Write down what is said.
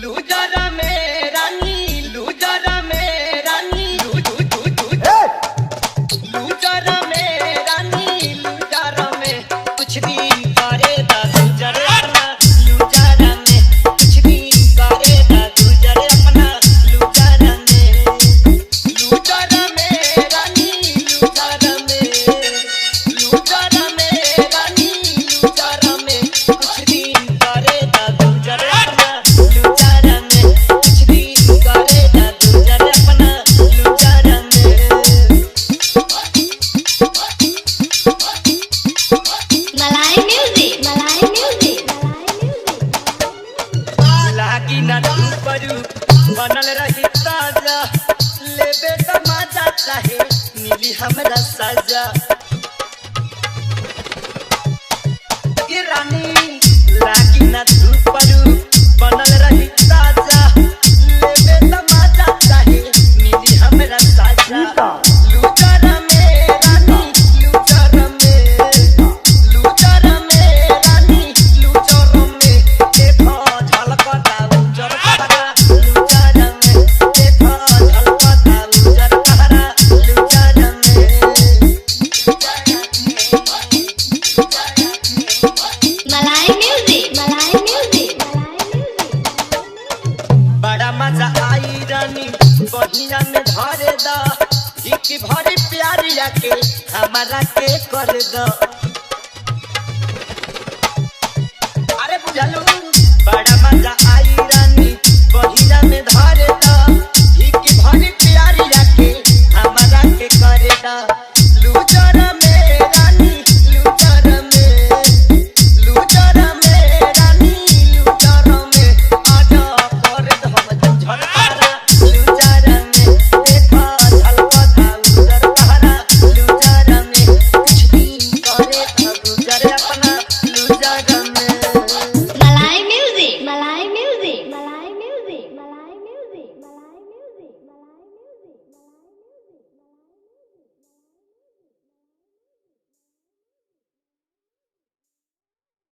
Loser में रानी, loser में रानी, लू लू लू लू लूजर में रानी, लूजर में कुछ दिन करे दा गुजर अपना, लूजर में कुछ दिन करे दा गुजर अपना, लूजर में, लूजर में रानी, लूजर में, लूजर में रानी, लूजर में कुछ दिन करे दा गुजर अपना, लूजर में कुछ दिन करे दा गुजर अपना, लूजर में। Malay Music, Malay Music, Malay Music. लागी ना परू बनल रही ताजा, लेबे त मजा चाहे मिली हमरा सजा। ये रानी लागी ना परू बनल रही ताजा, लेबे त मजा चाहे मिली हमरा सजा। लूजर में रानी, लूजर में, लूजर में रानी, लूजर में देखो झलकता उजर कहरा, लूजर में देखो झलकता उजर कहरा, लूजर में। Malay Music, Malay Music, Malay Music. बड़ा मजा आई रानी बहिया में धरे दा, एक भरी प्यारिया के हमारा के कर द।